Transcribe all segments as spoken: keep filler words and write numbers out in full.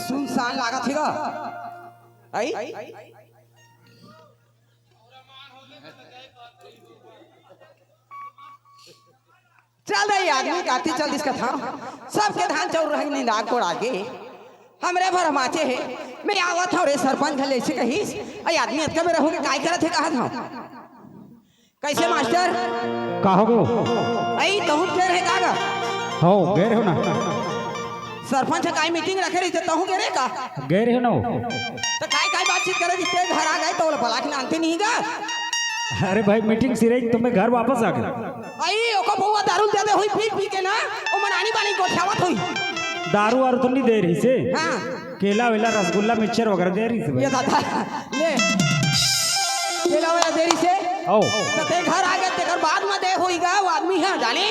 सुनसान लागत हे गा। आई? चल रे, आदमी काटी चल दिस कथा। सबके धान चाउर रही निंदा कोड़ा के। हमरे भर माचे हे। मैं आवत हव रे सरपंच घले से कहिस। अई आदमी अतका बेरा होगे काय करत हे कहत हव। कइसे मास्टर? का हो गो? अई तहूँ फेर हे का गा? हो, गए रहो ना। सरपंच ह काय मीटिंग रखे रहिथे, तहूँ गे रहे का? गए रहे ना। त काय, काय बातचीत करे रहिथे, घर आ गए त ओला बला के लानते नहीं गा? अरे भाई, मीटिंग सिरे तो मैं घर वापस आ गया। अई ओको बउआ दारू दे दे होई, पी पी के ना, ओ मनानी बानी गोठियावत होई। दारू वारू तो नहीं दे रहिसे। हाँ। केला वेला, रसगुल्ला, मिक्सचर वगैरह दे रहिसे भाई। ये दादा, ले। केला वेला दे रहिसे। ओ। त ते घर आ गए, तेकर बाद में दे होई गा, वो आदमी है, जाने?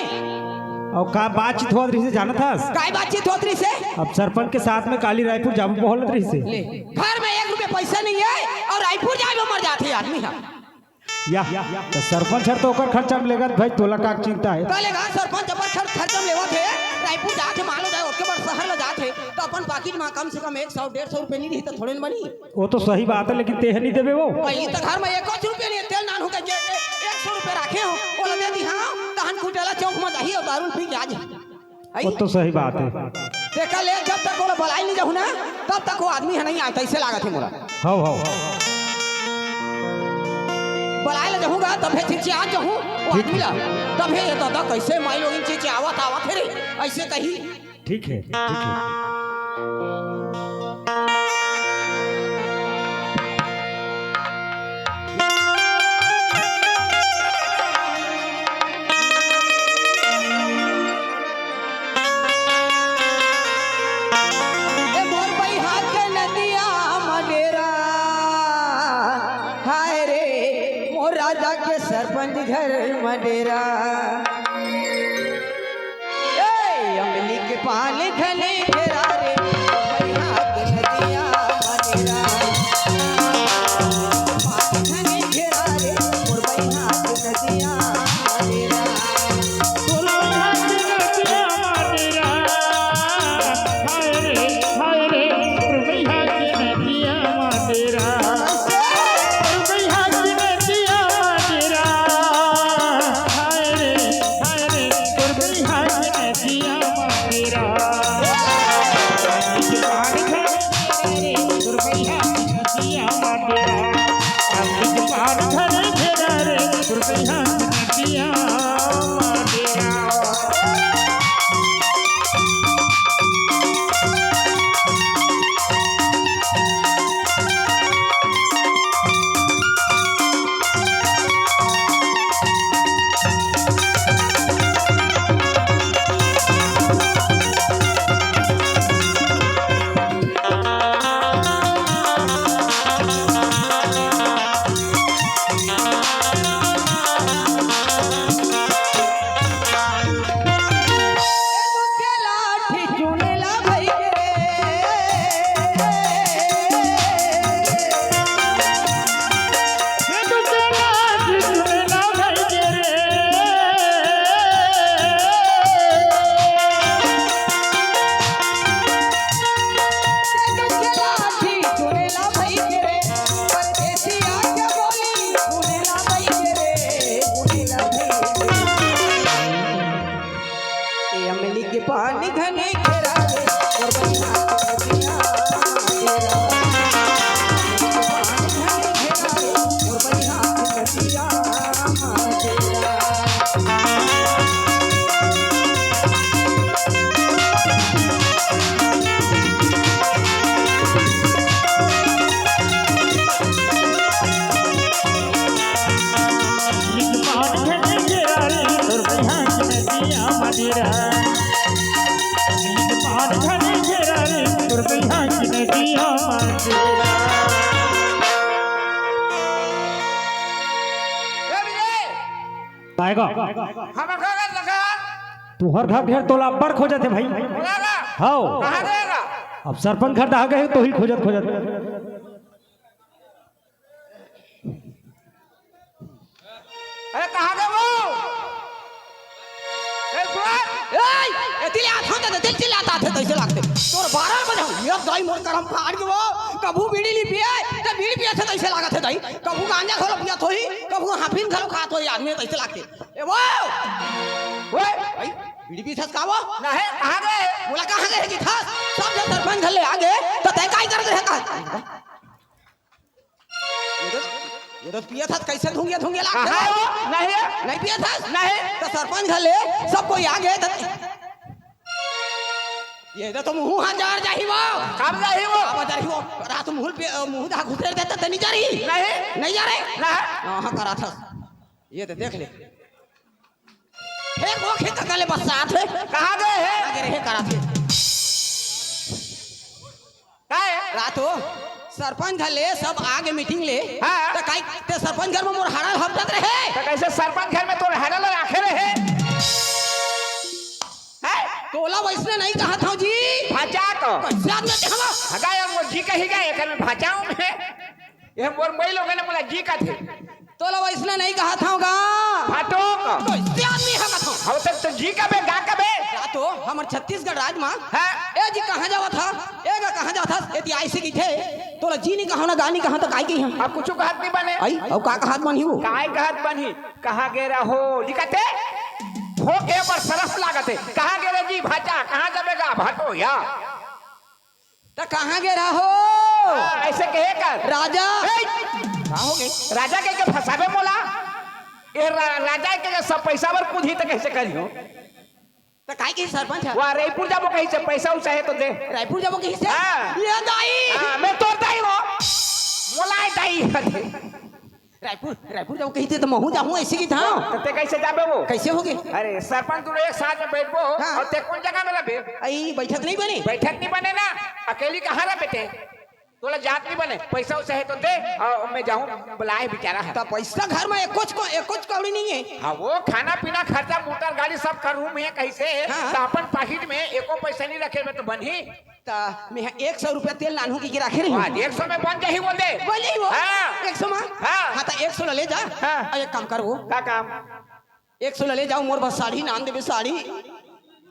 अउ का बातचीत होत रहिसे, जानत हस? काय बातचीत होत रहिसे? अब सरपंच के साथ में काली रायपुर जाबो बोलत रहिसे। ले, घर में एक रुपया पैसा नहीं है अउ रायपुर जाए में मर जाथे आदमी ह। या, त सरपंच हर तो ओकर खर्चा में लेगत भाई, तोला का चिंता हे? त लेगा सरपंच अपन खर-, खर्चा में लेवत हे, रायपुर जात हे, मान लो जाए, ओतके बड़ शहर ल जात हे, त अपन पाकिट में कम से कम एक सौ, डेढ़ सौ रुपया नहीं रही त थोड़े न बनी। वो तो सही बात हे, लेकिन तेह नहीं देबे वो। पहली त घर में एको रुपया नहीं हे, तेल नान हो के जे, ए-, एक सौ रुपया राखे हो, ओला दे दिहा, तहन कुटेला चौक में जाही अउ दारू पी के आ जाही। आई? वो तो सही बात हे। तेकर ले जब तक ओला बलाई नहीं जाहूँ ना, तब तक वो आदमी ह नहीं आए, तइसे लागत हे मोला। हव, हव। बलाए ला जाहूँ गा, तभे चिचिया जाहूँ, वो ठीक। आदमी ला। तभे ये दादा कइसे माई लोगिन चिचियावत आवत हे रे, अइसे कही। ठीक हे, ठीक हे। ए मोर बइहा के नदिया म डेरा, हाय रे, मोर राजा के सरपंच घर म डेरा। ए, अमली के पान घने घेरा रे, मोर बइहा के नदिया म डेरा। पान घने घेरा रे, मोर बइहा के नदिया म डेरा। तोर बइहा के नदिया म डेरा। हाय रे, हाय रे, तोर बइहा के नदिया म डेरा। तोर बइहा के नदिया म डेरा। हाय रे, हाय रे, तोर बइहा के नदिया म डेरा। तोर बइहा के नदिया म डेरा। अमली के पान घने घेरा रे, मोर बइहा के नदिया म डेरा। अमली के पान घने घेरा रे, मोर बइहा के नदिया म डेरा। आएगा। हमर घर लगा। तुहर घर ढेर तोला अब्बड़ खोजत हे भाई। लगा। हव। कहाँ गएगा? अब सरपंच घर डहा गए तो ही खोजत खोजत। अरे कहाँ गए वो? ए, सुन। ए, एती ले आथंव त एती ले चिल्लात आथे, तइसे लागथे। तोर बारह बजे हो, ये दाई मोर करम फाड़ के वो, कभू बीड़ी नी पिए, त बीड़ी पिए थे, तइसे लागत हे दाई। कभू गांजा घलो पियत होही, कभू हाफिन घलो खात होही आदमी, तइसे लागथे। ए वो! ओए! भाई, बीड़ी पीथस का वो? नहीं, कहाँ गए? बोला, "कहाँ गए जी थस? सब जन सरपंच घर ले आ गए, त तैं काई करत रहे का?" ये तो, ये तो पियत हस, कइसे धुंगिया, धुंगिया लागथे? कहाँ हो? नहीं। नहीं पियत हस? नहीं। त सरपंच घर ले सब कोई आ गए, त ये तो, तो मुंह हाथ जार जाही वो। कब जाही वो? अब जाही वो। रात मुंह पे, मुंह दा घुसेर देता त नहीं जा रही? नहीं। नहीं जा रहे? ना। हाँ, हाँ, करा था। ये तो देख ले। हे वो खेत का ले बस साथ है। कहाँ गए हैं? आगे रहे करा थे। का है? रात हो, सरपंच घर ले सब आगे मीटिंग ले। हाँ। त काई ते सरपंच घर में मोर हाड़ा हपटत रहे? त कइसे सरपंच घर में तोर हाड़ा ला राखे रहे? हैं? तोला वइसने नहीं कहत हंव जी। भाचा को। कइसे आदमी ते हवा? हगा यार, वो जी कही गए, एकर में भाचाऊं में। ये मोर मई लोगन ने मोला जी कथे। तोला वइसने नहीं कहत हंव गा। फाटो को। कइसे आदमी हवा था? हम तक तो जी कबे, गा कबे। या तो हमर छत्तीसगढ़ राज मा। हाँ। ए जी कहाँ जावत हा? ए गा कहाँ जावत हा? ए ती आइसे की थे। तोला जी नहीं कहा ना, गा नहीं कहा, त काय की हम? अब कुछ कहत नहीं बने। आई, अब का कहत बनी हो? काय कहत बनी? कहाँ गे रहो? लिखते? भोगे पर सरस लागते। कहाँ गे रहे जी भाचा? कहाँ जाबे गा भाटो या? त कहाँ गे रहो? हाँ, ऐसे कहे कर। राजा। ए! का हो गए? राजा के, के फंसाबे मोला? ए रा-, राजा के, के सब पैसा बर कुछ ही त कैसे करियो? त काय के सरपंच है? वाह, रायपुर जाबो कहीं से, पैसा उसा है तो दे। रायपुर जाबो कहीं से? हाँ। ये दाई। हाँ, मैं तोर दाई हो। मोला दाई है। रायपुर, रायपुर जाबो कहीं से त महू जाहूँ ऐसे की था। त ते कैसे जाबे वो? कैसे होगे? अरे, सरपंच तू एक साथ में बैठबो हाँ। और ते कौन जगह में रहे? आई बैठक नहीं बने? बैठक नहीं बने ना, अकेली कहाँ रहे बेटे? तोला जात नहीं बने, पैसा उसा है तो दे, और मैं जाहूँ, बुलाए बेचारा है। त पैसा घर में एको च को, एको च कौड़ी नहीं है। हाँ, वो खाना पीना खर्चा, मोटर गाड़ी सब करूँ मैं कैसे? हाँ। त अपन पाकिट में एको पैसा नहीं रखे, मैं तो बनही। त मैं एक सौ रुपया तेल लानहूँ कि, कि राखे रही। हाँ, एक सौ में बन जाही वो दे। बन जाही वो? हाँ। एक सौ में? हाँ। हाँ, त एक सौ ला ले जा। हाँ। और एक काम कर वो। का काम? एक सौ ला ले जाओ, मोर बस साड़ी नान देबे, साड़ी।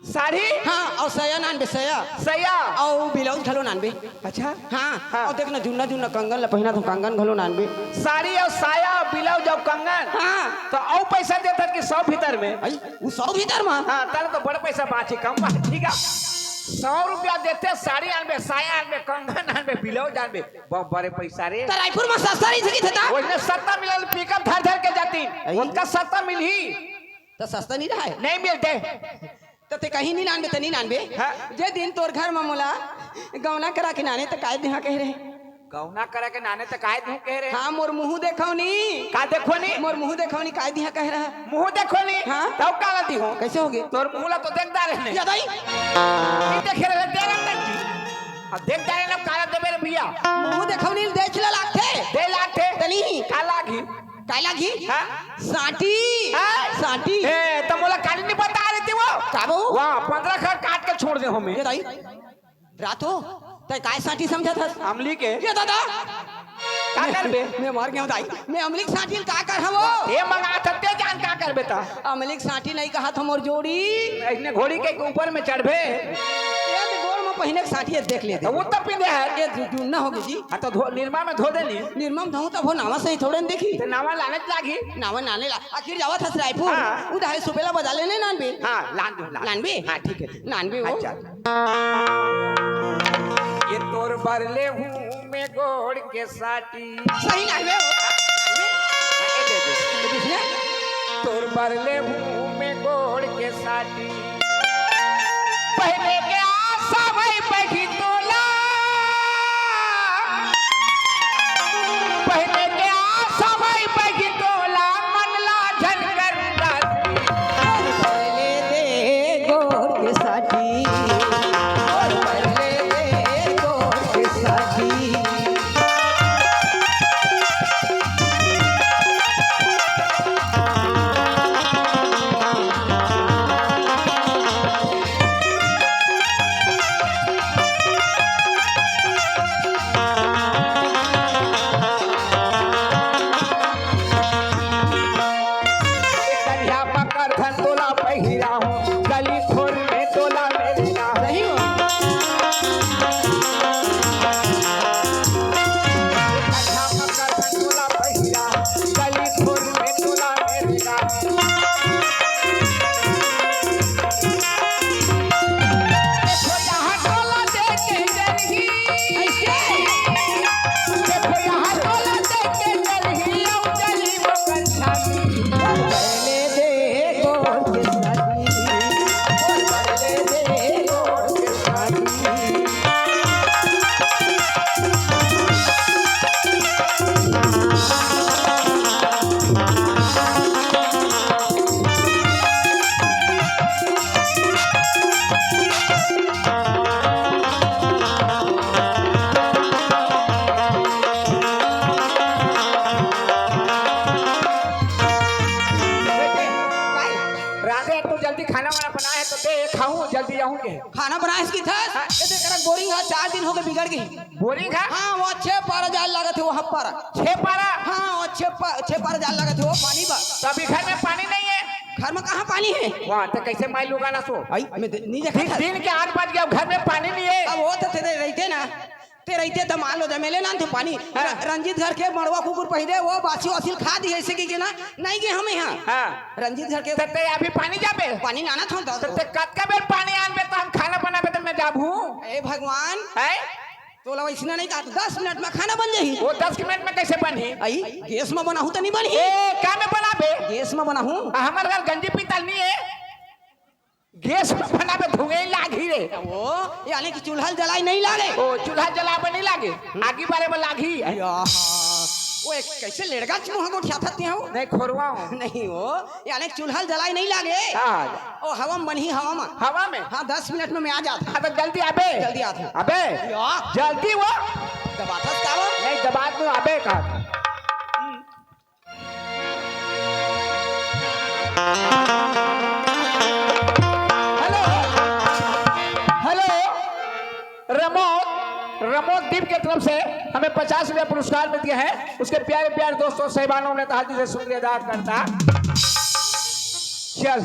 साड़ी? हाँ, और सया नान बे, सया। सया। और ब्लाउज घलो नान बे। अच्छा। हाँ, हाँ। और देख ना, जुन्ना जुन्ना कंगन ला पहिना तो कंगन घलो नान बे। साड़ी और साया, ब्लाउज और कंगन। हाँ। तो और पैसा देता कि सौ भीतर में? आई, वो सौ भीतर में? हाँ, ताले तो बड़ पैसा बाँची, कम बाँची का। सौ रुपया देते, साड़ी आनबे, साया आनबे, कंगन आनबे, ब्लाउज आनबे, बहुत बड़े पैसा रे। त रायपुर में सस्ता नहीं सकी था? वैसे सस्ता मिलल, पिकअप धर धर के जाती, आई। उनका सस्ता मिलही। त सस्ता नहीं रहा है? नहीं मिलते। त ते कहीं नहीं लानबे, त नहीं लानबे। हाँ। जे दिन तोर घर में मोला गौना करा के नाने त काय देहा कह रहे? गौना करा के नाने त काय देहा कह रहे? हाँ, मोर मुँह देखो नी। का देखो नी? मोर मुँह देखो नी, काय देहा कह रहा? मुँह देखो नी? हाँ। तब काला दिहो? कैसे होगे? तोर मुँह ला तो देखदा रहे ने। या दाई। नहीं देखे रहे, दे रहा तक की। अब देखदा रहे ना, काला देबे रे भैया। मुँह देखो नी, देख ला लागथे। दे लागथे। तनी। का लागी? काय लागी? हाँ? साटी। हाँ? साटी। ए, त मोला काली नहीं बता रही थी वो। का बहू? वाह, पन्द्रह खर काट के छोड़ दे हमें। ये दाई, रात हो, तै काय साटी समझत हस? अमली के। ये दादा। का करबे? मैं मर गया दाई। मैं अमली के साटी का कर हवो? ये मंगा सकते जान का करबे त? अमली के साटी नहीं कहा था मोर जोड़ी। इसने घोड़ी के ऊपर में चढ़बे। ये तो गोड़ में पहिने के साटी देख ले दे। वो तो पिंदे है। ये जु-, जुन्ना हो गई जी। हाँ, तो धो, निरमा में धो देली। निरमा में धो तब हो, नावा सही थोड़े न देखी। तो नावा लाने त लागी। नावा नाने ला। आखिर जावत हस रायपुर। हाँ। उधारे सुबेला बजा लेने नानबे। हाँ, लान दो, लान। नानबे? हाँ, ठीक है, ठीक है। नानबे हो। अच्छा। ये तोर बर ले हूँ मैं गोड़ के साटी। सही नानबे हो। हाँ, ये दे दे। ये किसने? तोर बर ले हूँ मैं गोड़ के साटी। पहने के आशा भाई बही तोला। पहने के आशा भाई बही तोला, मन ला झन कर दासी। पहले दे गोड़ के साटी। पहले दे गोड़ के साटी। खाना बनाए हस किथस? हाँ। ए, तेकरा बोरिंग ह, चार दिन होगे बिगड़ गे। बोरिंग ह? हाँ, वो छे पारा जाल लागत हे, वो हप्पर। छे पारा? हाँ, वो छे पा-, छे पारा जाल लागत हे, वो पानी बर। त अभी घर में पानी नहीं है? घर में कहाँ पानी है? वाह, त कैसे माई लोग आना सो? आई, मैं दे-, नहीं देखा दिन, था। दिन के आठ बज गया, घर में पानी नहीं है। अब वो तो तेरे रहते ना, ते रहिते त मान लो, जमेले ना थे पानी। हाँ। र-, रंजीत घर के मड़वा कुकुर पहिरे, वो बासी वासी ल खा दिए, ऐसे की के ना, नहीं गे हम यहाँ। हाँ। रंजीत घर के त ते अभी पानी जाबे? पानी लाना था, दस त ते कतका बेर पानी आनबे, त हम खाना बनाबे, त मैं जाबू? ए भगवान। हैं? तोला वैसना नहीं कहा, दस मिनट में खाना बन जाही। वो दस मिनट में कैसे बनही? आई, गैस में बनाहू त नहीं बनही। ए, का में बनाबे? गैस में बनाहू। आ, हमर घर गंजी पीतल नहीं है। गैस में बनाबे धुएं लागही रे। ओ, यानी कि चूल्हा जलाई नहीं लागे। ओ, चूल्हा जलाबे नहीं लागे, आगी बारे में लागही। या, ओ, एक कैसे लेड़गा मुँह गोठियाथस तें हो? नहीं, खोरवा हूँ। नहीं हो, यानी कि चूल्हा जलाई नहीं लागे। हाँ। ओ, हवा में बनही, हवा में। हवा में? हाँ, दस मिनट में मैं आ जात हूँ। हाँ, त जल्दी आबे। जल्दी आत हूँ। अबे, या। जल्दी वो। दबाथस का वो? नहीं, दबात में आबे का। हेलो, हेलो, रमोद, रमोद दीप के तरफ से हमें पचास रुपया पुरस्कार मिल गया है। उसके प्यारे प्यारे दोस्तों, साहिबानों ने हार्दिक से शुक्रिया अदा करता। चल।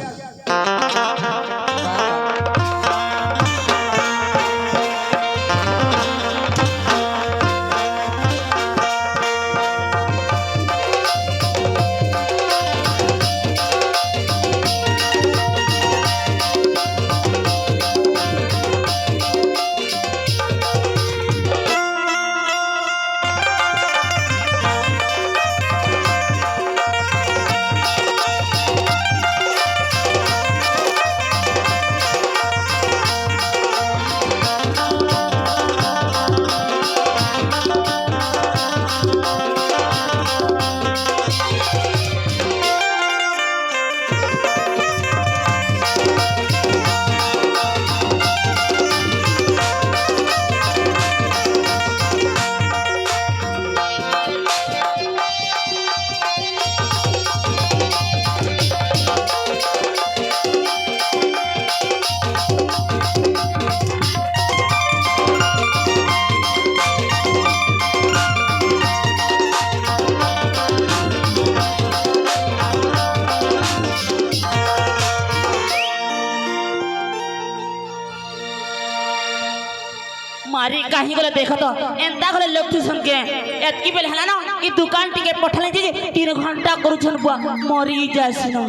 मारी काहे गोले देखत हो, एंता गोले लोग तू सुन के, एतकी बेल हला ना, ई दुकान टिके पठले जी, तीन घंटा करू छन बुआ, मरी जासी ना।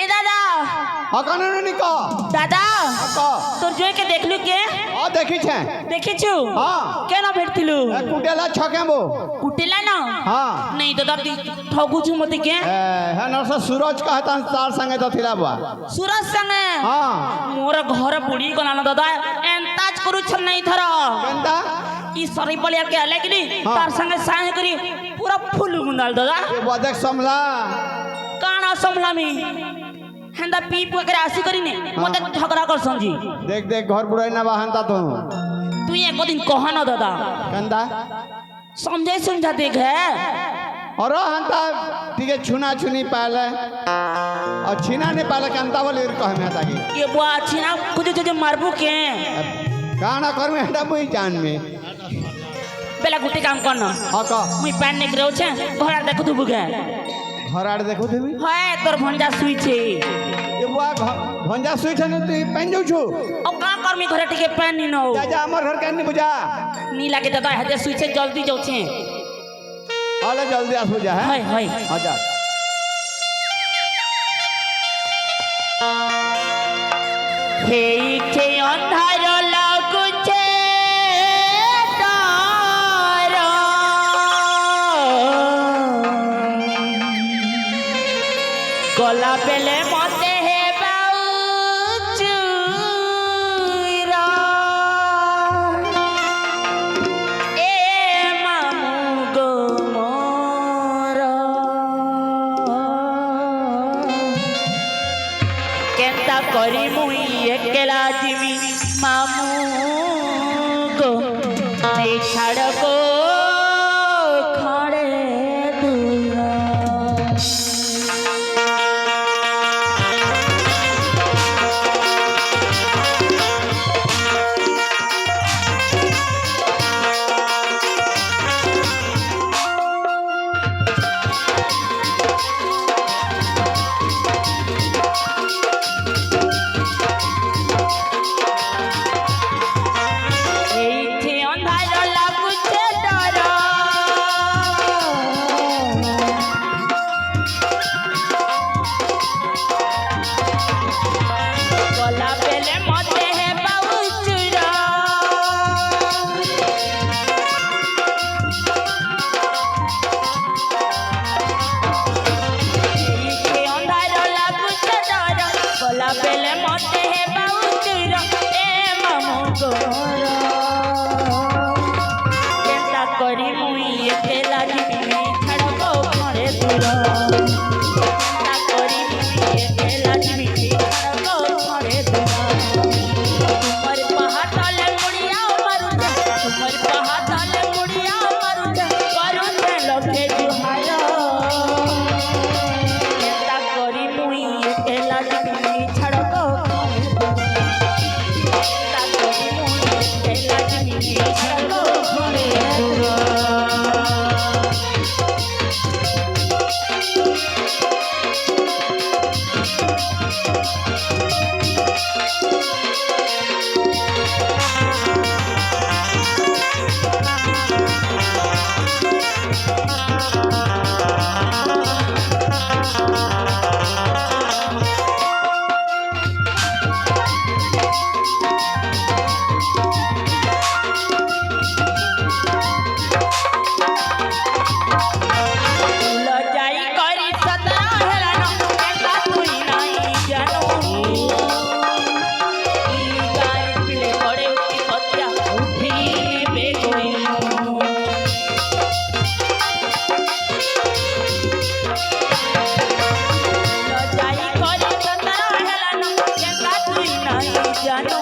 ए दादा। हाँ, कानून नहीं का? दादा। हाँ, का? तोर जोई के देखलू के? हाँ, देखी छे। देखी छु? हाँ। के ना भेटतिलू? ए, कुटेला छके बो। कुटेला ना? हाँ। नहीं दादा, ती ठगू छु मती के? ए, है ना, से सूरज कहता तार संगे तो थिला बुआ। सूरज संगे? हाँ। मोर घर बुड़ी को नाना दादा, एंताज करू छन नहीं थरा। केंता? ई सरी बलिया के अलग नी, हाँ। तार संगे साहे करी, पूरा फुल मुंदाल दादा। ये बदक समला। काना समला मी? हेंदा पीप के राशि करी ने, हाँ। मते झगड़ा कर समझी। देख, देख, घर बुढ़ाई ना बहानता तू। तू एको दिन कहा ना दादा। केंता? समझे समझा देख है। और हंता ठीक है, छुना छुनी पाले। और छीना नहीं पाले, केंता बोले, इर कह में ताकि। ये बुआ छीना कुछ जो, जो मारबू के। काना करू है, मुई जान में। बेला गुटी काम करना। हाँ, का? मुई पैन निकरे छे, घर आड़ देखो तू बुगे। घर आड़ देखो तू भी? है, तोर भंजा सुई छे। ये बुआ घ-, भंजा सुई छे न, तू पहन जाऊ छु। अब का कर, मी घर टिके पैन नी नो। जा, जा, हमर घर के नहीं बुझा। नी लागे दादा, हजे सुई छे, जल्दी जाऊ छे। आले जल्दी आस बुझा, है? है, है। हाँ, जा। हे इच्छे अंधार लागू छे तारा। गला बेले मते हे बाऊ चूरा। ए मामू गो मोर। केंता करी मुई एकला जिमी मामू गो, ते छाड़ गो खड़े दूर। करी मुई एके लाज मिली छड़को खड़े दूरा। ना करी मुई एके लाज मिली छड़को खड़े दूरा। तुम्हारे पहाड़ तले मुड़िया मारू छे, तुम्हारे पहाड़ तले मुड़िया मारू छे, करू छे लखे जुहाया। ना करी मुई एके लाज मिली छड़को खड़े दूरा। लजाई करी सतरा हेला न, एका तुई नहीं जानू। ई गाय पीले पड़े उठी पतिया, उठी बेगोई। लजाई करी सतरा हेला न, एका तुई नहीं जानू।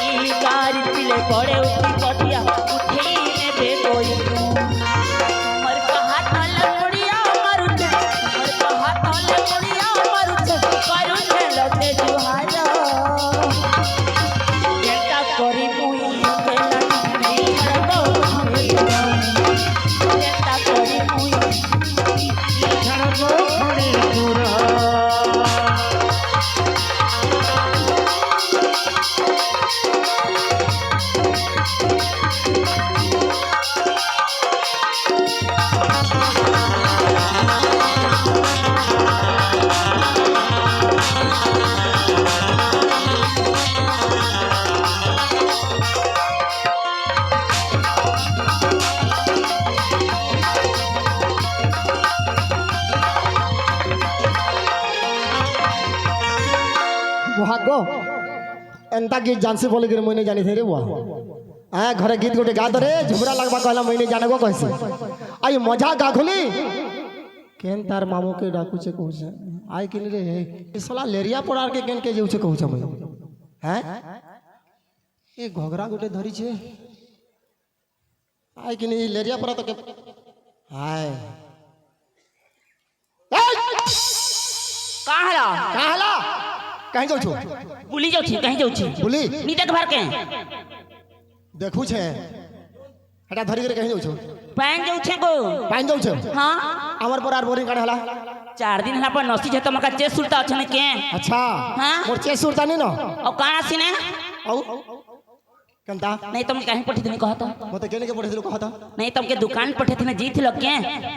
ई गारी पीले पड़े उठी पतिया, उठी ने बेगोई। मर कहा तल मुड़िया मरुचे, मर कहा तल मुड़िया मरुचे, करुचे लगे जुहारा। केता करी मुई, केता करी मुई, केता करी मुई। बुआ गो, एंता गीत जानसी बोले गिर मुई नहीं जानी थे रे बुआ। हाँ, घरे गीत गोटे गा दो रे, झुमरा लगबा कहला मुई नहीं जाने गो कहसी। आई मजा गाघुली। केन तार मामू के डाकू छे कहू छे। आई किन रे, ई साला लेरिया पड़ार के केन के जेऊ छे कहू छे मुई। हैं? ए घोघरा गोटे धरी छे। आय कि नहीं, लेरिया परा तो के। हाय। ए! कहाँ हला? कहाँ हला? कहीं जाऊ छो? बुली जाऊ छी, कहीं जाऊ छी। बुली? नी देख भर के। देखू छे। हटा धरी करे कहीं जाऊ छो? पाइन जाऊ छे गो। पाइन जाऊ छे? हाँ। हमर पर आर बोरिंग काढ़े हला? चार दिन हला पर नसी छे तो मका चेस सुरता छे के। अच्छा। हाँ। मोर चेस सुरता नहीं ना? और कहाँ सी ने? औ? कंता? नहीं, तुमके कहीं पठे थे, नहीं कहा था। मैं तो कहने के पठे थे, कहा था। नहीं, तुमके दुकान पठे थे, नहीं जीत लग के।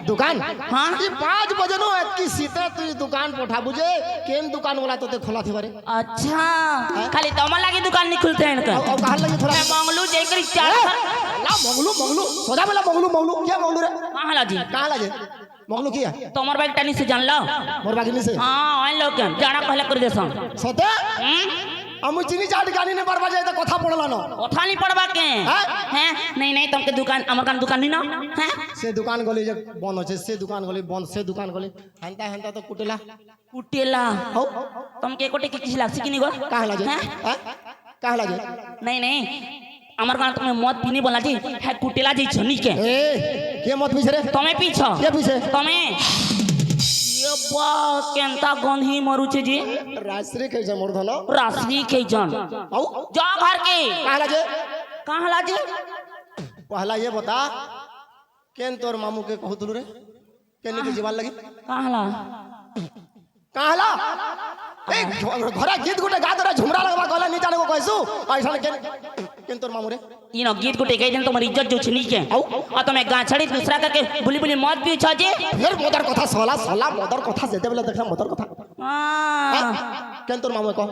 दुकान? हाँ। ये पाँच बजे नो, एक की सीते तू ये दुकान पठा बुझे, केन दुकान वाला तो ते खोला थे बारे। अच्छा, हाँ? खाली तमन लागे दुकान नहीं खुलते हैं इनका। अब, अब कहाँ लगे थोड़ा? मैं मंगलू जय करी चार ए, सर। ला मंगलू, मंगलू, सोजा बोला मंगलू, मंगलू, क्या मंगलू रे? कहाँ ला जी? कहाँ ला जी? मगलू किया? तोमर बाइक टानी से जान लो। मोर बागिनी से? हाँ, आइन लो क्या? जाना पहले कर दे सन। सते? हम्म? हम चिनी चाट गानी ने बरबा जाए तो कथा पड़ला न। कथा नहीं पड़बा के? हाँ? हैं? नहीं, नहीं, तुमके दुकान, अमर कान दुकान नहीं ना? हैं? से दुकान गली जे बंद होचे, से दुकान गली बंद, से दुकान गली। हंता, हंता तो कुटेला। कुटेला। हो? तुमके कोटे की किसी लागसी कि नहीं गो? कहाँ लाजे? हैं? हाँ? कहाँ लाजे? नहीं, नहीं। अमर कान तुम्हें मौत पीने बोला जी, है कुटेला जी छनी के। ए, के मौत पीछे रे? तुम्हें पीछे। के पीछे? तुम्हें। ये बा, केंता गंधी मरुचे जी। राजश्री कही जा मोर धनो। राजश्री कही जान। औ? जा घर के। कहाँ लाजे? कहाँ लाजे? पहला ये बता, केन तोर मामू के कहतलू रे? केने के जीवाल लगी? कहाँ ला? कहाँ ला? ए, घ-, घोड़ा गीत गुटे गा तोरा झुमरा लगवा कहला नहीं जाने को कहसु। ऐसा केन, केन तोर मामू रे? इनो गीत गुटे कह दिन तुम्हारी इज्जत जो छनी के। औ? और तुम्हें गाछड़ी दूसरा करके बुली बुली मौत भी छा जे। फिर मोदर कथा साला, साला मोदर कथा जेते बेला देखना मोदर कथा। हाँ। हाँ? केन तोर मामू कह?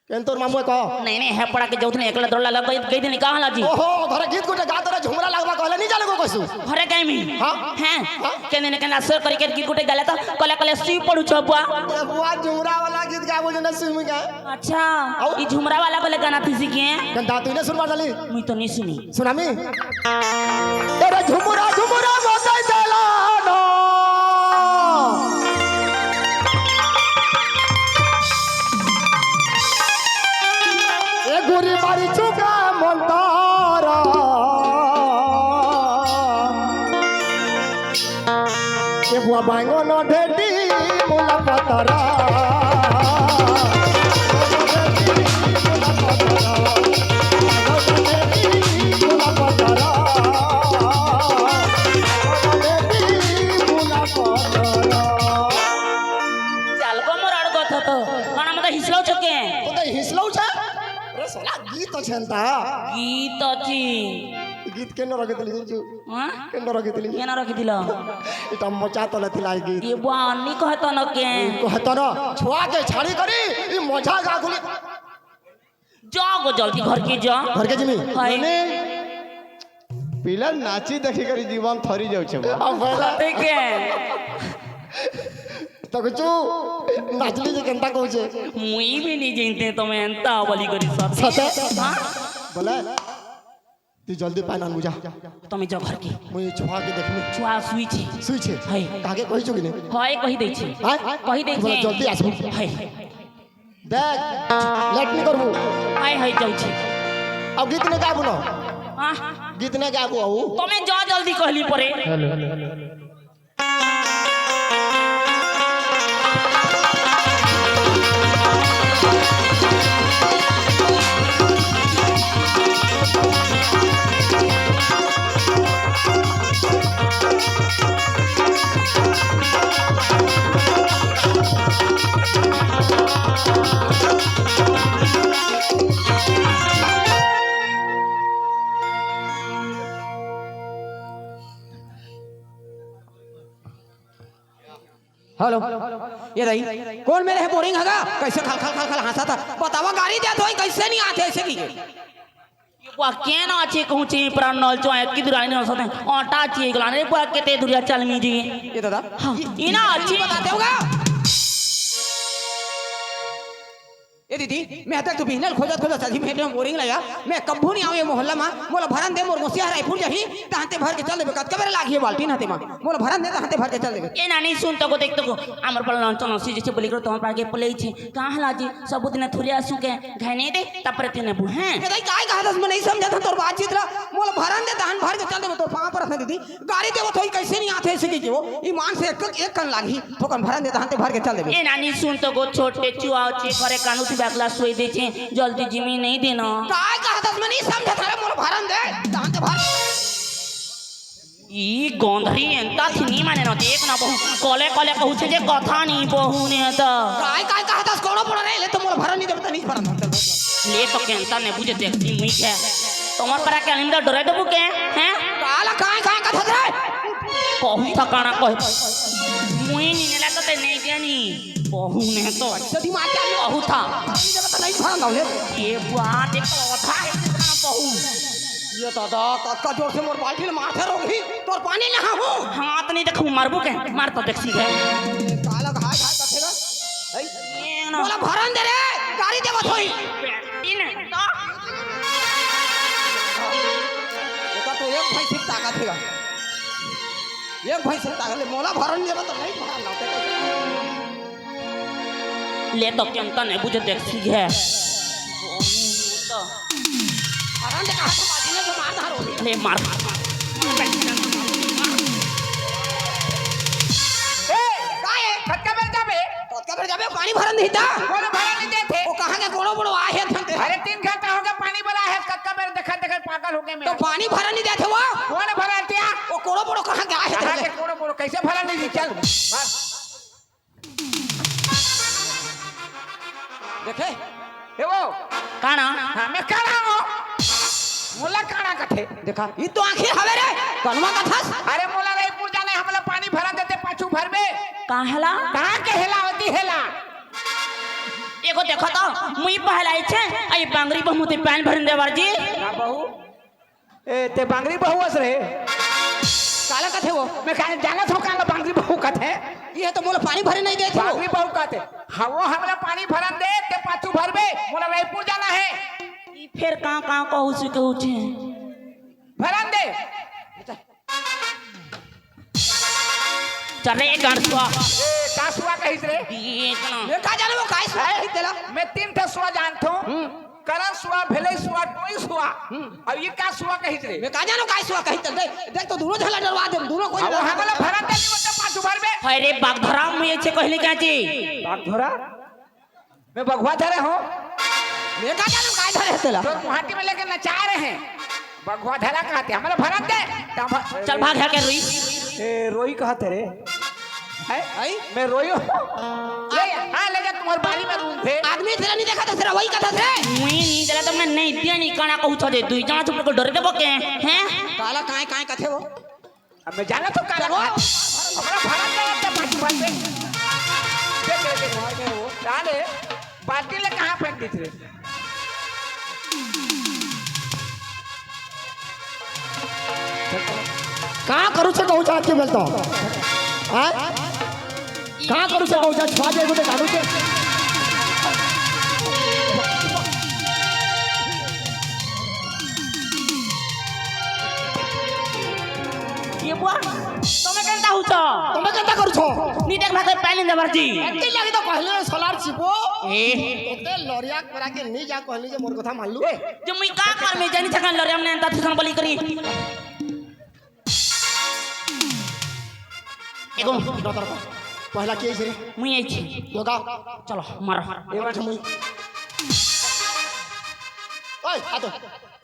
केन तोर मामू हे का? नहीं, नहीं, हे पड़ा के जउत ने एकला दौड़ लगा गई, गई दिन कहाँ ला जी? ओहो, घरे गीत गुटे गात रहे, झुमरा लगवा कहले, नहीं जाने को कैसू? घरे गए मी। हाँ? हैं? हाँ? केने ने केना सर करी के गीत गुटे गाले तो कले कले सुई पड़ू छो बुआ। ए बुआ, झुमरा वाला गीत गाबो जो ना सुई में गाए। अच्छा, आउ? ई झुमरा वाला बोले गाना थी सीखे हैं? केन दा तू ने सुनवा डाली? मुई तो नहीं सुनी। सुनामी? तेरे झुमरा झुमरा बजाई देला ना। ए गोरी मारी चुका मंतारा। ए बुआ बांगो न ढेडी मुला पतरा। चल गो मोर अड़गो थो तो। कौन मतलब हिसलो छके? तो तो हिसलो छे? अरे साला गीत तो छेनता। गीत अच्छी। गीत केन रखे दिली जू? हाँ? केन रखे दिली? केन रखे दिला? इटा मचा तो लती लाई गीत। ये बुआ अन्नी कहता न के? कहता न। छुआ के छाड़ी करी, ई मजा गा गुली। जा गो जल्दी घर के जा। घर के जिमी। हाय। मने पिला नाची देखी करी जीवन थरी जाऊ छे बा। अब भला। सते के? तो कुछ नाचली जे केनता कहू छे। मुई भी नहीं जानते तो मैं एंता वाली करी सते। सते? हाँ? बोले, तू जल्दी पानी आन बुझा। तो मैं जा घर के। मुई छुआ के देखनी। छुआ सुई छे। सुई छे? हाय। काके कही छुगी ने? हाय, कही दे छे। हाँ? कही दे बोले, छे। जल्दी आसबू। हाय। देख, लेट नहीं करबू। हाय, हाय, जाऊ छे। अब गीत ने गाबू ना। हाँ। गीत ने गाबू आऊ। तो मैं जा जल्दी कहली परे। हेलो। हेलो, ये रही। कौन मेरे है बोरिंग हगा? कैसे खल खल खल खल हंसा था? बतावा, गाड़ी देत होई, कैसे नहीं आते ऐसे की? ये बुआ केन आछे कहूँ छे प्राण नल चो एक की दुराई नहीं हो सकते। आटा चाहिए गलाने बुआ केते दुरिया चल मी जी। ये दादा। हाँ, इना आछे। बताते होगा। ए दीदी, मैं तक तो बिहनल खोजत खोजत सजी में बोरिंग लगा। मैं कब्बू नहीं आवे मोहल्ला मा। मोला भरन दे, मोर गोसिया हराई फूट जाही, तहन ते भर के चल देबे। कतका बेर लागही बाल्टी न ते मा। मोला भरन दे, तहन ते भर के चल देबे। ए नानी, सुन तो को, देख तो को। हमर पर लंचन सी जैसे बोली करो, तो हमर पाके प्ले छे। कहाँ ला जी? सब दिन थुरिया सुके घने दे, तब पर तेने बुहें। ए दाई, काय कहा दस में नहीं समझा था तोर बातचीत ला। मोला भरन दे, तहन भर के चल देबे। तोर पाँव पर रखने दीदी। गाड़ी देवत होई कैसे नहीं आते ऐसे की वो? ईमान से एक, एक कन लागी, थोकन भरन दे, तहन ते भर के चल देबे। ए नानी, सुन तो गो, छोटे चुआ छे, घरे कानू थी बकला सोई दे छे, जल्दी जिमी नहीं देना। काय कहा दस में नहीं समझा थारे, मोर भरन दे, तहन ते भर। ई गोंधरी एंता थी नहीं माने ना, देख ना बहू, कोले कोले कहू छे जे कथा नहीं बहू ने त। काय, काय कहा दस, कोनो पड़ा नहीं, ले तो मोर भरन नहीं देबे, त नहीं भरन। ले तो केंता ने बुझे देखती मुई के। तुम्हार पर के अनिंदा डरे देबू के? हैं? काला काय काय कथत रे? कहू था काना कह। मुई नी नेला तो ते नहीं देनी। कहू ने तो। अच्छा दिमाग क्या कहू था। नहीं भरन दो ले। ये बात एक कथा है, कितना कहू। ये दादा, कतका जोर से मोर बाल्टी ले मारथे रोगही, तोर पानी नहा हूँ। हाथ नहीं देखू, मारबू के? मार तो देख सीधे। काला घाय घाय करथे ना। है? ये ना। मोला भरन दे रे, गाड़ी देवत होई। इन तो। एकर तो एक भैंसी के ताकत हेगा। एक भैंसी के ताकत ले, मोला भरन देबे तो नहीं भरन लाते। ले तो केंता नहीं बुझे देख सीधे। भरन दे कहाँ से बाजी ने जो मार धारो। ले मार। ए, काय है? कतका बेर जाबे? कतका बेर जाबे? पानी भरन नहीं था। कोनो भरन नहीं देथे। वो कहाँ के कोनो बड़ो आए हैं धन ते। अरे तीन घंटा हो गया पानी भरा है, कतका बेर देखा देखा पागल हो गए तो मैं। पानी भरन नहीं देथे वो। कौन भरन दिया? वो कोनो बड़ो कहाँ के आए हैं कहाँ धन के ते। कोनो बड़ो? कैसे भरन नहीं दी? चल। बस। देखे? ए वो। काना? हाँ, मैं काना हूँ। मोला काना कथे। देखा, ई तो आँखी हवे रे। कनवा कथस? अरे मोला रईपुर जाने, हमला पानी भरन देते पाछू भर में। कहाँ हेला? कहाँ के हेला होती हेला? ए देखो, देखो तो, मुई पहला आइछे, अई बांगरी बहू ते पानी भरन देवर जी। का बहू? ए, ते बांगरी बहू अस रे। काला कथे वो? मैं का जानत हूँ, काला बांगरी बहू कथे। ये तो मोला पानी भरे नहीं देत हो। बांगरी बहू कथे। हाँ, वो हमला पानी भरन दे, ते पाछू भरबे, मोला रायपुर जाना है। ई फेर का, का कहू से कहू छे। भरन दे। चल रे, गांड सुआ। ए, का सुआ कहिस रे? ये इतना। मैं का जाने वो काय सुआ हैं? कहिस तेला? मैं तीन ठे सुआ जानत हूँ। हम्म। करण सुआ, भेलई सुआ, टोई सुआ। हम्म। अब ये का सुआ कहिस रे? मैं का जानो काय सुआ कहिस तेला? देख, देख तो दोनों झला डरवा दे, दोनों कोई अब डरवा हमला दे। भरन दे, नहीं होते पाछू भरबे। अरे बागधरा, मैं ऐसे कहले क्या जी? बागधरा? मैं बघवा धरे हूँ। मैं का जानू काय धरे हे तेला? तोर मुहाटी में लेके नचा रहे हैं। बघवा धरा कहते, हमला भरन दे। त हम चल भाग, है के रोई? ए, रोई कहते रे। हैं? आई? मैं रोई हूँ। ले, हाँ, ले जा, तुम्हारे बारी में रूम थे। आदमी तेला नहीं देखा था, तेला वही कथा थे। मुई नहीं, तेला तुमने नहीं दिया, नहीं कहना कहू था दे, दुई जना चुप को डरे देबो के, हैं? काला काय, काय कथे वो? अब मैं जाना तो काला चलो। हमरा भारत का लगता बाटी बाटी। देख, देख, देख, वहाँ पे वो। डाले, बाटी ले कहाँ फेंक दी थे? का करू छे कहू छे के बेलता? हाँ? का करू छे कहू छे? छुआ जाए गुटे गाड़ू छे। ये बुआ, तमे केंता हुचो? तमे केंता करू छो? नी देख भाते पानी देवर जी। एते लगी तो कहले सोलार छिपो। ए। तोते लरिया करा के नी जा कहली जे मोर कथा मान लू। ए, जे मुई का कर में जानी थकन लरिया में अंता थकन बली करी। एगो डॉक्टर को पहला के छे? मुई आई छी। तो गाओ। चलो, मारो। ए बार मुई। ओए, आ तो।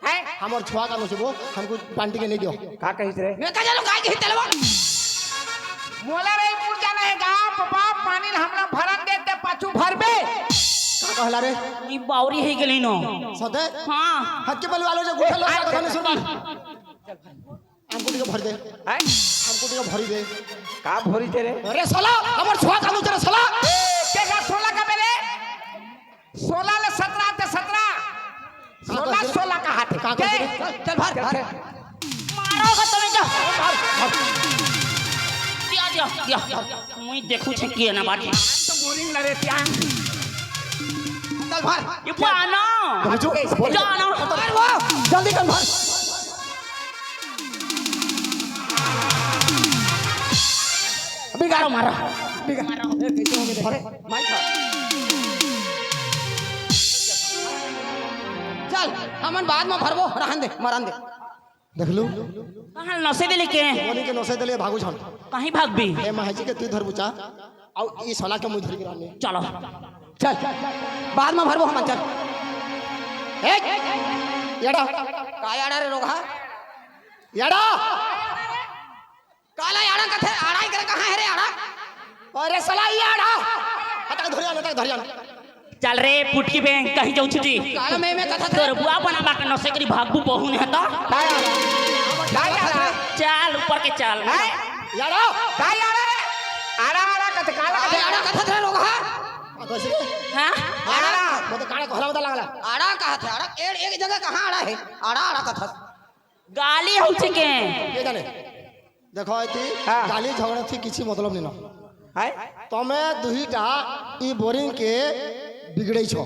हैं? हमर छुआ का नसीबो, हमको पांडी के नहीं दियो। का कहिस रे? मैं का जानो काय कही तेलवा? मोला रे पूछा नहीं गा, बाबा पानी हमला भरन देते पाछू भरबे। का कहला रे? ई बावरी हे गेली नो। सदे? हाँ। हक्के बलवा लो जो गुठल ए, कथा नहीं सुनबा। हमको टिका भर दे। हैं? हमको टिका भरी दे। का भरी तेरे? अरे साला, हमर छुआ का नसीबो रे साला। ए, के का सोला का मेरे? सोला ले सतरा ते सतरा। का सोला, कहते? सोला का हाथ है। का कहते? चल, चल, भर, भर। मारो का तमे जा। मार, मार। दिया, दिया, दिया। मुई देखू छे किए ना बाटी। तो बोरिंग लगे क्या? चल, भर। ये पाना। जा ना। भर वो। जल्दी कर, भर। अभी गारो मारा। अभी गारो। ए, कैसे हो गए? भर। माइक। चल, हमन बाद में भरबो, रहन दे, मरन दे। देख लू। कहाँ नसे दे लेके? बोली के नसे दे ले, भागू छन। कहीं भागबी? ए, महजी के तू धर बुचा। आउ ई साला के मुंह धर के रहने। चलो। चल, बाद में भरबो हमन, चल। ए, याड़ा। का याड़ा रे रोगहा? याड़ा। काला आड़ा कथे, आड़ा इकरे कहाँ है रे आड़ा? अरे साला, ये आड़ा। हटा, धरिया ना, हटा, धरिया ना। चल रे, पुटकी बेंग, कहीं जाऊ छुटी। काला मैं, मैं कथा थे। तोर बुआ बना बाक नसे करी भागबू बहू ने हता। काय आड़ा? काय आड़ा? चल, ऊपर के चल। हैं? याड़ा। काय आड़ा रे? आड़ा, आड़ा कथे, काला कथे। आड़ा कथा थे लोग, हाँ? हाँ, कैसे रे? हाँ? आड़ा। वो तो काला कहला बता लागला। आड़ा कहा थे, आड़ा, एक, एक जगह कहाँ आड़ा है? आड़ा, आड़ा कथा। गाली हो चुके हैं। ये जाने। देखो, एती हाँ। गाली झगड़ा थी किसी मतलब नहीं ना। हैं? तमे दुहीटा ई बोरिंग के बिगड़े छो।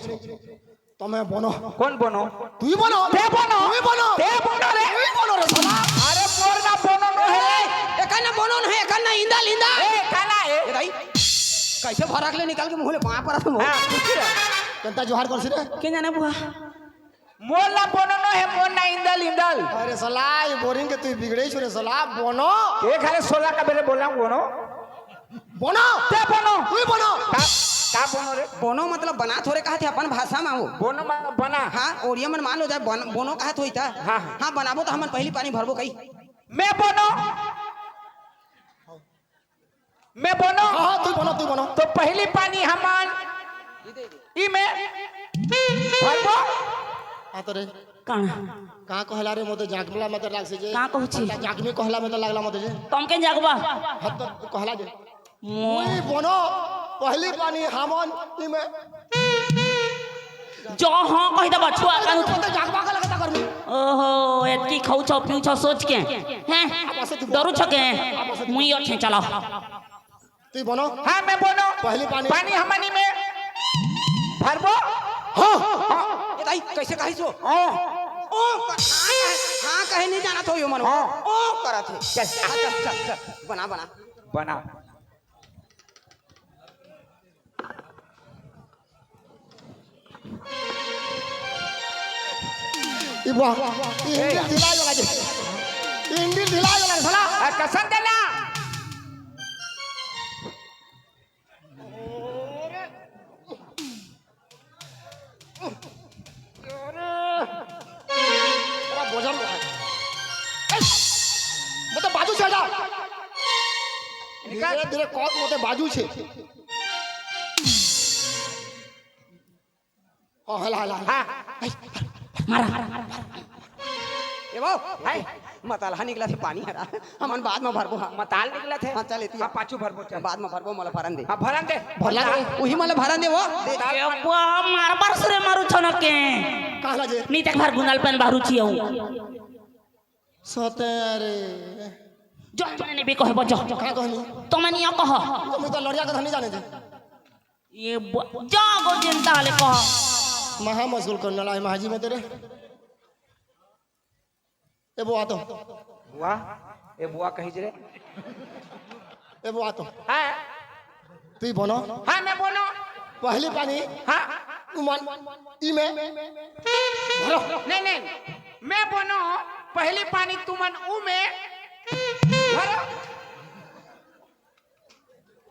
तमे बनो। कौन बनो? तू ही बनो। ते बनो। तू ही बनो। ते बनो रे। तू ही बनो रे साला। अरे मोर ना बनो न है। एकर ना बनो न है, एकर ना इंदल, इंदल। ए, काला है। ए भाई, कैसे भरक ले निकाल के मुंह ले पाँव पर रखो? हाँ, कुछ रे। केंता जोहार कर सी रे? के जाने बुआ? मोर ला बनो न हे, मोर ना इंदल, इंदल। अरे साला, ये बोरिंग के तू बिगड़े छु रे साला, बनो। एक हरे सोला का बेरे बोला बनो। बनो। ते बनो। तू ही बनो। का, का बनो रे? बनो मतलब बना थोरे कहा थे अपन भाषा में वो। बनो मतलब बना। हाँ, ओड़िया मन मान लो जाए, बन-, बनो कहा थोई था। हाँ, हाँ। हाँ, बनाबो तो हमन पहली पानी भरबो कही। मैं बनो। मैं बनो। हाँ, हाँ, तू बनो, तू बनो। तो पहली पानी हमन ई में भरबो। हाँ, तो रे। कौन? कहाँ कहला रे, मोते जागमला में तो लाग से जे। कहाँ कहू छी? जागमी कहला में तो लागला मोते जे। तुम के जागबा? हाँ, तो कहला जे। मो- मुई बनो, पहली पानी हमन ई में। जो हाँ कहि दे बछुआ, कानू। तो जागबा का लगता कर। ओहो, एतकी खाऊ छो, पीऊ छो सोच के। हैं? डरू छो के? मुई ओछे चला। तू बनो। हाँ, मैं बनो। पहली पानी। पानी हमनी में भरबो। हाँ। हाँ। ए दाई, कैसे कहिस वो? हाँ। ओ, हाँ, हाँ कहे नहीं जाना था यो मन। हाँ। ओ, करत हे। चल। हाँ, चल, चल, चल। बना, बना। बना। ई बा, ई हिंदी ढिला गेला जे। ई हिंदी ढिला गेला साला। आ, कसम देला। अरे, बोझल बा। ए, मतलब बाजू से हटा। निकाल। धीरे, धीरे कौन मोते बाजू से। हाँ, हला, हला, हला। हाँ। मारा। ए वो, हाय, मतलहा निकलत हे पानी हरा। हमन बाद में भरबो, हाँ। मताल निकलत हे। हाँ, चल, एती। हाँ, पाछू भरबो, चल। बाद में भरबो, मोला भरन दे। हाँ, भरन दे। भरन दे। उही मोला भरन दे वो। ए बुआ, मार बार सुरे मारू छनक के। कहला जे। नी तक भर गुंदल पेन बारू छियौ। सते रे। जो मने ने भी कहे बजो। का कहनी? तो मने यो कह। तो मैं तो लड़िया के धनी जाने दे। ए बुआ, जा गो जनता ले कह। महा मशगूल करने लाई महाजी में तेरे। ए बुआ तो। बुआ? ए बुआ कही जे रे। ए बुआ तो। हाँ। तू ही बनो। हाँ, मैं बनो। पहली पानी। हाँ। तुमन। ई में। भरो। नहीं, नहीं। मैं बनो। पहली पानी तुमन ऊ में। भरो।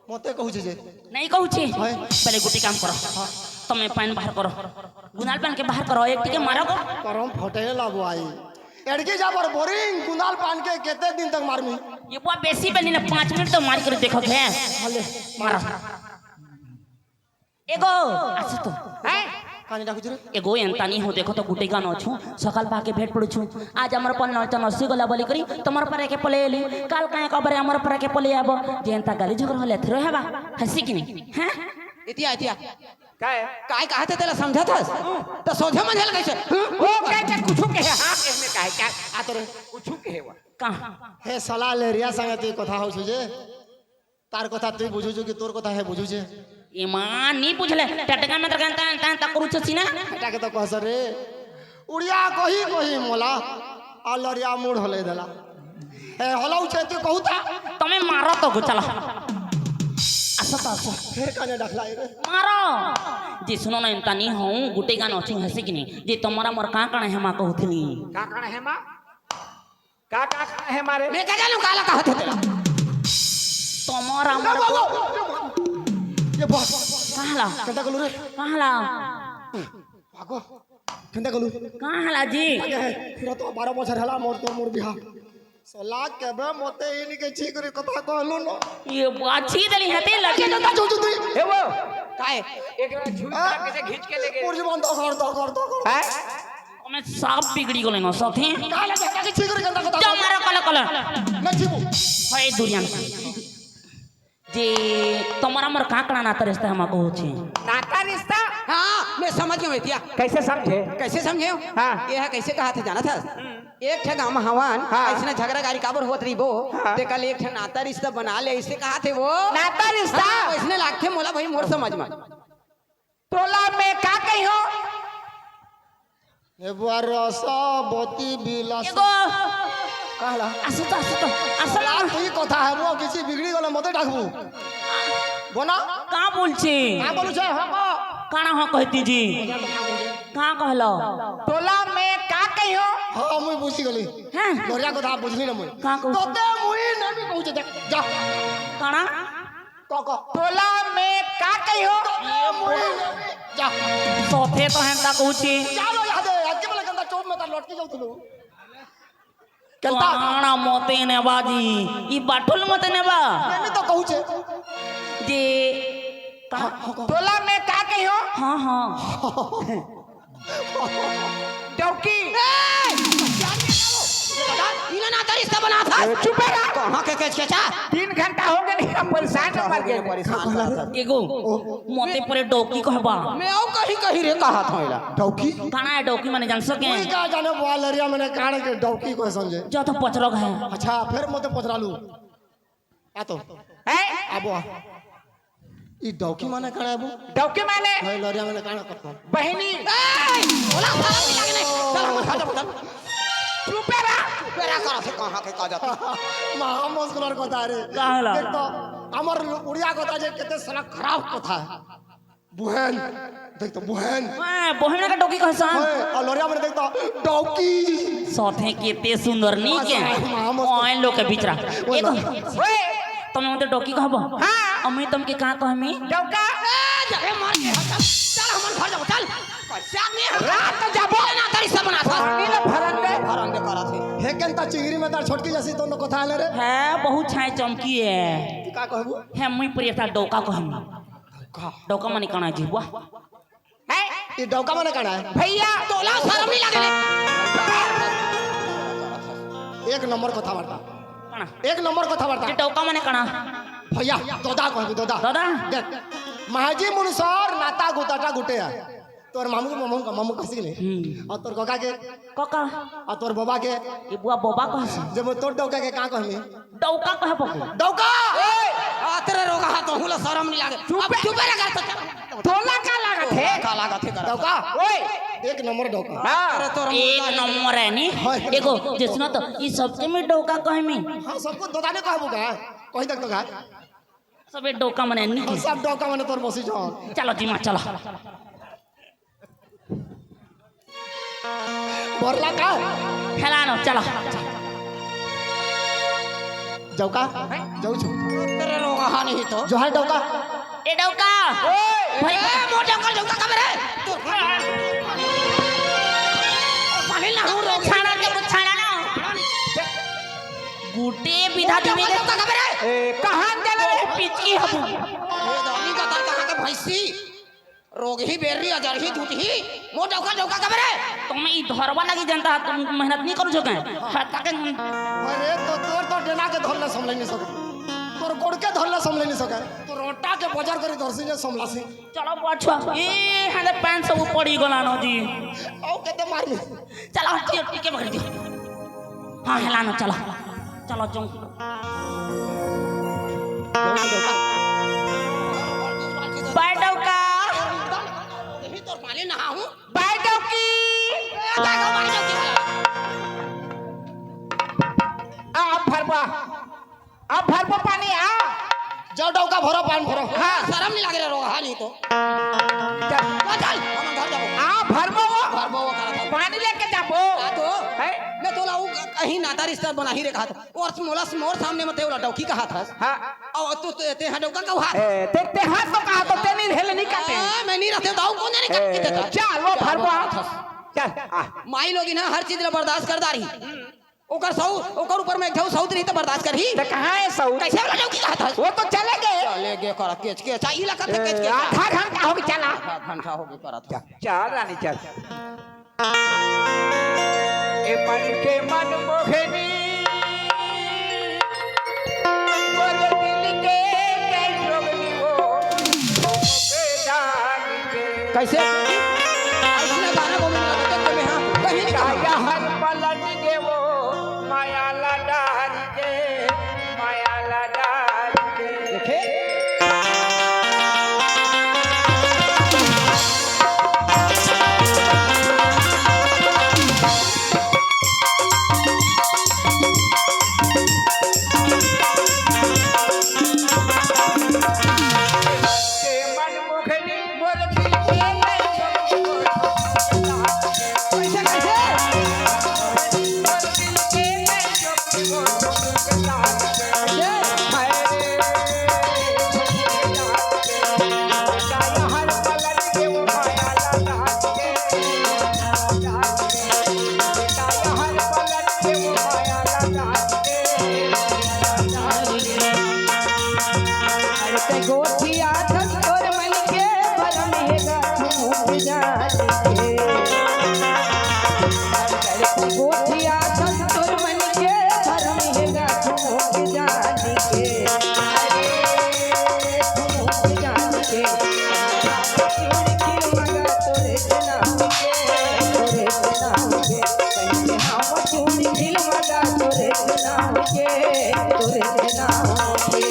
मोते कहू छे जे। नहीं कहू छे। हाय। पहले गुटी काम करो। हाँ। तमे पानी बाहर करो। गुंदाल पान के बाहर करो, एक टिके मारो को। करम फटे ला बुआई। एड़के जा पर बोरिंग गुंदाल पान के केते दिन तक मारमी? ए बुआ बेसी बनी ना, पाँच मिनट तो मार कर देखो के। हले। मारो। एगो, आसु तो। हैं? कानी डाकू रे। एगो एंतानी हो, देखो तो गुटे गानो छु, सकाल पाके भेंट पड़ू छु। आज हमर पन नौचन अस्सी गोला बोली करी, तमर पर के पले एली, काल काहे कबरे हमर पर के पले आबो, जे एंता गाली झगड़ा होले थरो हबा, हंसी कि नहीं? हैं? एतिया, एतिया। काय? काय कहत हे तेला समझत हस? त सोझे मन हेल कैसे? ओ, काय, काय, कुछु कहे, हाँ, कहे में काय, काय? आ तो रे। कुछु कहे वा। कहाँ? हे साला लेरिया संगे तू कथा हो छुजे? तार कथा तू बुझुजो कि तोर कथा हे बुझुजे? ए माँ, नी बुझले। टटका में तरका ता, ता, ता करू छसी ना? बेटा के तो कह सर रे। उड़िया कही कही मोला, आ लरिया मुड़ होले देला। ए, होला उछे तू कहू ता? तमे मारो तो गो, चला। आसो तो आसो। फिर काने डखलाई रे। मारो। जे सुनो ना, एंतानी हूँ, गुटे गानो अच्छी हंसी कि नहीं? जे तुम्हारा मोर का कहना है माँ कहू थी। का कहना है माँ? का, का, का हे मारे? मैं का जानू काला कहत हे तेला। तमर हमर को। ये बस। कहला। केंता कलू रे? कहला। भागो। केंता कलू? कहला जी। आगे है। फिर तो बारह बजर हला मोर तोर मोर बिहा। सोला के बे मोते इनके छी करी कथा कहलू न। ए बुआ छी देली हते लगे। केंता छू छू तू? हे वो। काय? एक बार छू हाँ? कैसे खींच के लेके? पूरी जबान दो कर, दो कर, दो कर। हैं? ओमे सब बिगड़ी गेलै न सथी। काहे लगे काके छी करी केंता कथा? जा मारो कल कल। मैं छीबू। हे दुरियन। जे तुम्हारा मोर काकड़ा नाता रिश्ता हम कहू छी। नाता रिश्ता? हाँ, मैं समझ गयो एतिया। कैसे समझे? कैसे समझे हो? हाँ। ये है कैसे कहा थे जाना था? एक ठे गाँव में हवन, हाँ। ऐसने झगड़ा गारी काबर होत रही वो, हाँ। ते कल एक ठे नाता रिश्ता बना ले, ऐसे कहा थे वो। नाता रिश्ता? हाँ, ऐसने लागथे मोला भाई मोर समझ में। तोला मैं का कहियो? ए बुआ रसा बती बिलास। एगो। कहला? आसु तो, आसु तो, आसु ना। यार, तू ही कथा है, वो किसी बिगड़ी वाला मत डाकबू। बोना? का बोलछी? का बोलू छे? हाँ, को। काना हाँ कहती जी? का कहलो? तोला मैं का कहियो? हाँ, मुई बुझी गली। हैं? लोरिया कथा बुझली ना मुई। का कहू? तोते मुई नहीं भी कहू छे, जा, जा। काना? क, क। तोला मैं का कहियो? ये बोल। जा। सोथे तो हेंता कहू छी। जा लो यहाँ दे, आज के बेला गंदा चौक में तार लटकी जाऊ तुलू। केंता? काना मोते ने बाजी, ई बाठुल मोते ने बा। मैं भी तो कहू छे। जे का? हाँ, हाँ, हाँ। तोला मैं का कहियो? हाँ, हाँ। डौकी। ए! इन्हें ना तरीस का बना था। चुप रह। कहाँ के केचकेचा? तीन घंटा हो गए, नहीं, हम परेशान हो मर गए। परेशान हो मर गए। एगो, मोते परे डौकी कहबा। मैं आऊ कहीं कहीं रे कहा था इला। डौकी? काना है डौकी माने जान सके? कोई का जाने बुआ लरिया मने काने के डौकी को समझे। जो तो पचरग है। अच्छा, फिर मोते पचरा लू। आ तो। हैं? आबो आ। ई डौकी माने काना है बो? डौकी माने? भाई लरिया मने काना करता। बहिनी। ए! बोला साला भी लगे नहीं। चल हम खा जा बता। चुपे रह। चुपे रह कर से कहाँ के का जाता। महा मुस्कुरार कथा रे। कहाँ ला? देख तो, हमर उड़िया कथा जे केते साला खराब कथा है। बुहेन, देख तो बुहेन। हाँ, बहिन का डौकी कहसन। ओए, और लरिया मने देख तो डौकी। साथे केते सुंदर नी के। हाँ, महा मुस्कुरार। ओए लोग के बिचरा। ओए एगो, ना। ओए, तमे ओते डौकी कहबो? हाँ। अम्मी तमके का कहमी? डौका। ए, जबे मार के हट, चल, चल, हमर घर जाबो, चल। कैसे आदमी है? रात को जाबो। ना तारी सब बना था। पानी ला भरन दे। भरन दे करा थे। हेकन ता चिंगरी में तार छोटकी जैसी दोनों को था ले रे। है, बहुत छाए चमकी है। तू का कहबू? है, मुई पर एक डौका कहमी। डौका? डौका माने काना जी, वाह। हैं? ये डौका माने काना है? भैया, तोला शर्म नहीं लगे रे? एक नंबर कथा वार्ता। काना? एक नंबर कथा वार्ता। ये डौका माने काना? भैया, दोदा कहबू, दोदा। दोदा? देख, महाजी मुनुसर नाता गुताटा गुटे है। तोर मामू के मामू का मामू कसी ले। हम्म। और तोर काका के काका। आ तोर बाबा के? ये बुआ बाबा कहस। जब तोर डौका के का कहमी? डौका कहे बकू? डौका! ए, आ तेरे रोगा हाथ तो हुला शर्म नहीं लागे। चुप अब बे। चुप रह कर तो। तोला का लागत है? का लागत है कर? डौका? ओए, एक नंबर डौका। हाँ। अरे तोर एक मुंडा नंबर है नी। हाँ। देखो, जिसना तो ई सबके में डौका कहमी। हाँ, सबको दोदा ने कहबू का? कहीं तक तो का? सबे डौका मने नी। हाँ, सब डौका मने तोर बसी जाओ। चलो जी माँ, चलो। बोरला का? हेलानो, चलो। डौका? डौका छु। तेरे लोग हानि ही तो। जोहार डौका। ए डौका। ए, भाई ए, मोर डौका, डौका कब रे? पानी ना हो रो। छाना के कुछ छाना ना। गुटे विधा मोर डौका, दिवे। डौका कब रे? ए, कहाँ चले रे? पिचकी हबू। ए, दानी का तार कहाँ के भैंसी? रोगही बेर्री अजरही धुतही, मोर डौका डौका कबे रे? तुम ई धरवा लगी जनता, तुम मेहनत नहीं करू छो के? हाँ, ताके अरे तो तोर तो डेना के धरले संभले नहीं सके। तोर गोड़ के धरले संभले नहीं सके। तोर रोटा के बजार करी धरसी जे संभलासी। चलो बछुआ, ए हने पाँच सौ पड़ी गलानो जी। औ केते मारमी? चलो, हट, टिके पकड़ दियो। हाँ, हेलानो, चलो। चलो, जाऊँ। बाय डौका। यही तो पानी नहा हूँ। बाय डौकी। आ, अब भरबा। अब भरबो पानी, आ। जाओ डौका भरो, पानी भरो। हाँ। शर्म नहीं लगे रे रोगहा नहीं तो। चल। चल, चल, हम घर जाबो। आ, भरबो वो। भरबो वो करा था। पानी लेके जाबो। आ तो। है? मैं तोला वो कहीं नाता रिश्ता बना ही रे कहा था। और मोला मोर सामने में तेला डौकी कहा था। हाँ। और तू, तू, ते हाँ डौका का हाथ। ए, ते, ते हाथ तो कहा तो ते नहीं हेले नहीं काटे। हाँ, मैं नहीं रहते तो कौन जाने क्या ए, कहते था। चल, वो चल, भरबो वो आ। कहा था। चल, आ। माई लोग ना हर चीज ला बर्दाश्त कर दारी। ओकर सऊ, ओकर ऊपर में एक ठो सऊत रही तो बर्दाश्त करही। तो कहाँ है सऊत? कैसे वाला डौकी कहा था? वो तो चले गए। चले गए कर केच केच, आ, ई ला कथे केच केच। आधा घंटा हो गया चला। आधा घंटा हो गया करत। चल, चल रानी चल। ए मन के मन मोहनी, मोर दिल के कैसो भी वो, कैसे? ऐसने गाना को मिला तो तुम्हें हाँ, कहीं नहीं कहा। काया हर पलट देवो, माया ला डारी दे, माया ला डारी दे। देखे? के मन मुखनी मोर दिल के नहीं तोरे नाम के, तोरे नाम के।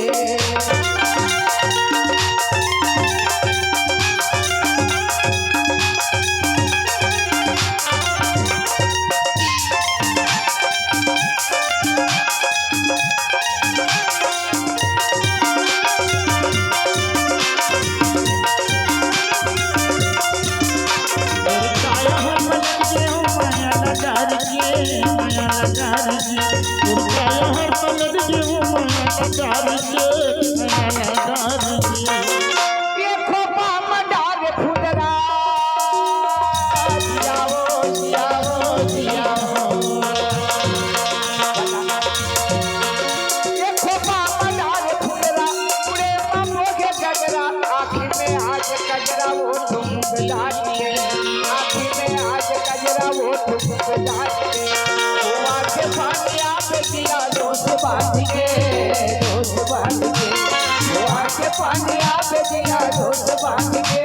ये खोपा म डार फुदरा, जियाओ, जियाओ, जियाओ। ये खोपा म डार फुदरा, उड़े म मोहे गजरा, आँखी में आज कजरा, वो ठुमक डालिए, आँखी में आज कजरा, वो ठुमक डालिए। वो आके पानी आप दिया, दोस्त बांध के, दोस्त बांध के। वो आके पानी आप दिया, दोस्त बांध के,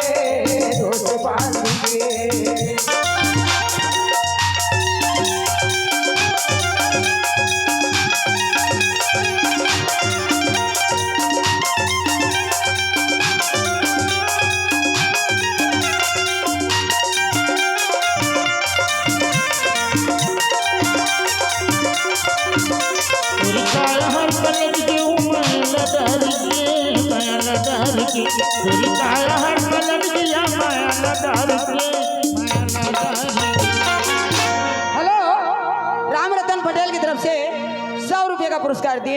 दोस्त बांध के। तोरी काया हर पलट के ओ माया ला डार के, माया ला डार के। तोरी काया हर पलट के या माया ला डार के, माया ला डार के। हेलो, राम रतन पटेल की तरफ से सौ रुपये का पुरस्कार दिए।